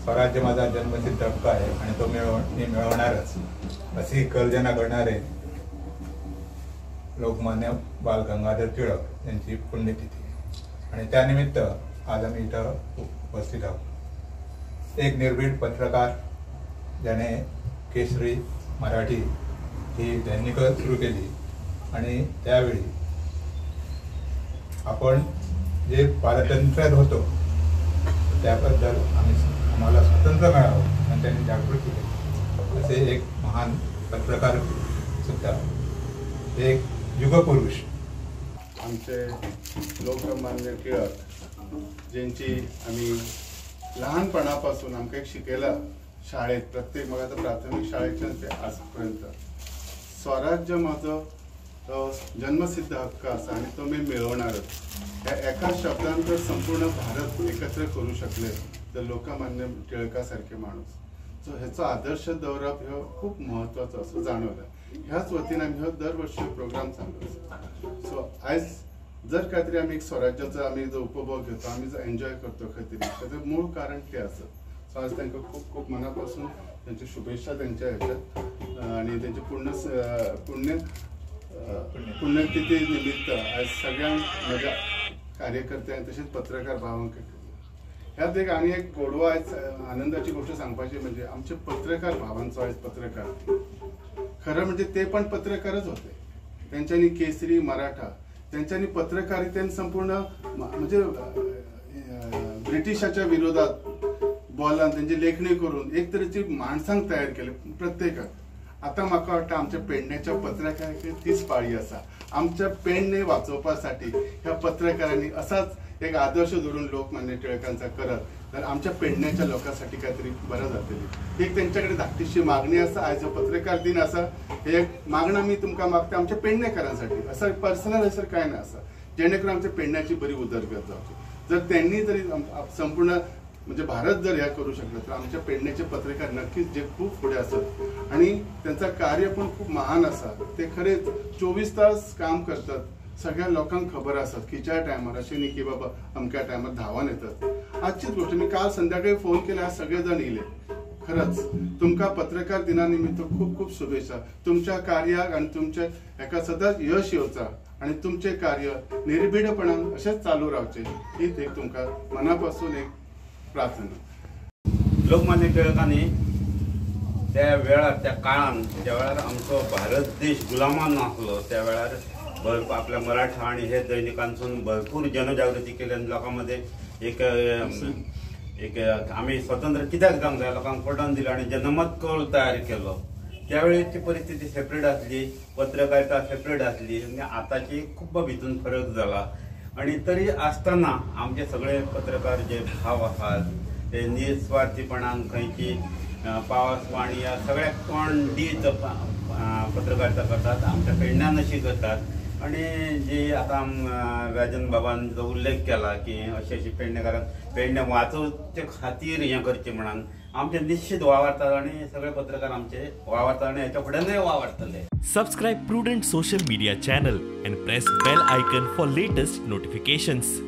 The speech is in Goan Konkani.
स्वराज्य माझा जन्मसिद्ध हक्क आहे आणि तो मी मिळवणारच अशी गर्जना करणारे लोकमान्य बाल गंगाधर टिळक यांची पुण्यतिथी आणि त्यानिमित्त आज आम्ही इथं उपस्थित आहोत. एक निर्भीड पत्रकार ज्याने केसरी मराठी ही दैनिक सुरू केली आणि त्यावेळी आपण जे पारतंत्र्यात होतो त्याबद्दल आम्हाला स्वातंत्र्य मिळावं आणि त्यांनी जागृती केली, असे एक महान पत्रकार सुद्धा, एक युगपुरुष आमचे लोकमान्य टिळक, ज्यांची आम्ही लहानपणापासून आमकां एक शिकयला शाळेत, प्रत्येक म्हाका आतां प्राथमीक शाळेच्यान ते आजपर्यंत स्वराज्य म्हजो जन्मसिद्ध हक्क आसा आनी तो मी मेळोवणारच ह्या एका शब्दान जर संपूर्ण भारत एकत्र करू शकले तर लोकमान्य टिळका सारखे माणूस. सो हेचो आदर्श दवरप ह्यो खूब म्हत्वाचो असो जाणवला. ह्याच वतीन आमी ह्यो दर वर्षी प्रोग्राम चालू आसा. सो आयज जर काय तरी आमी एक स्वराज्याचो आमी जो उपभोग घेतो, आमी जो एन्जॉय करतो खंय तरी, ताचें मूळ कारण तें आसा. सो आज तांकां खूब खूब मना पासून तांच्यो शुभेच्छा तेंच्या हेच्यात आनी तेंचे पुण्य पुण्यतिथी निमित्त आज सगळ्यांक म्हज्या कार्यकर्त्यांक तशेंच पत्रकार भावांक ह्यात एक आनी एक गोडवा आयज आनंदाची गोष्ट सांगपाची म्हणजे आमचे पत्रकार भावांचो आयज पत्रकार, खरं म्हणजे ते पण पत्रकारच होते. त्यांच्यानी केसरी मराठा त्यांच्यानी पत्रकारितेन संपूर्ण म्हणजे ब्रिटिशाच्या विरोधात बोलान त्यांची लेखणी करून एक तरेची माणसांक तयार केले प्रत्येकाक. आतां म्हाका वाटता आमच्या पेडण्याच्या पत्रकारांक तीच पाळी आसा. आमच्या पेडणे वाचोवपासाठी ह्या पत्रकारांनी असाच एक आदर्श धरून लोकमान्य टिळकांचा करत तर आमच्या पेडण्याच्या लोकांसाठी काहीतरी बरं जातलें. एक तेंच्याकडे धाकटीशी मागणी आसा. आयज पत्रकार दिन आसा, हे एक मागणं मी तुमकां मागता आमच्या पेडणेकारांसाठी, असं पर्सनल असं काय ना आसा, जेणे करून आमच्या पेडण्याची बरी उदरगत जावची. जर त्यांनी जरी संपूर्ण म्हणजे भारत जर ह्या करू शकलं तर आमच्या पेडण्याचे पत्रकार नक्कीच जे खूप फुडें आसत आणि त्यांचा कार्य पण खूप महान आसा. ते खरेच 24 तास काम करतात. सगळ्या लोकांक खबर आसत खंयच्या टायमार, अशें न्ही की बाबा अमक्या टायमार धांवन येतात. आजचीच गोष्ट मी काल संध्याकाळी फोन केला, सगळे जण येयले. खरंच तुमकां पत्रकार दिना निमित्त खूब खूब शुभेच्छा. तुमच्या कार्याक आनी तुमच्या हेका सदांच यश येवचा आनी तुमचें कार्य निर्भीडपणान अशेंच चालू रावचें हीच एक तुमकां मना पासून एक प्रार्थना. लोकमान्य टिळकांनी त्या वेळार, त्या काळान, ज्या वेळार आमचो भारत देश गुलामान आसलो त्या वेळार भरपूर आपल्या मराठा आणि हे दैनिकांसून भरपूर जनजागृती केली आनी लोकां मदें एक एक आमी स्वतंत्र कित्याक जावंक जाय लोकांक पटोवन दिलें आनी जनमत कौल तयार केलो. त्यावेळेची परिस्थिती सेपरेट आसली, पत्रकारिता सेपरेट आसली आनी आतांची खूब भितून फरक जाला. आनी तरी आसतना आमचे सगळे पत्रकार जे भाव आसात ते निस्वार्थीपणान खंयची पावस पाणी ह्या सगळ्याक तोंड दीत पत्रकारिता करतात, आमच्या पेडण्यान अशी करतात. आनी जी आतां राजन बाबान जो उल्लेख केला की अशें अशें पेडणेकारांक पेडणे वाचोवचे खातीर हें करचें म्हणून आमचे निश्चित वावरतात आनी सगळे पत्रकार आमचे वावरतात आनी हेच्या फुड्यानूय वावरतले. Subscribe Prudent social media channel and press bell icon for latest notifications.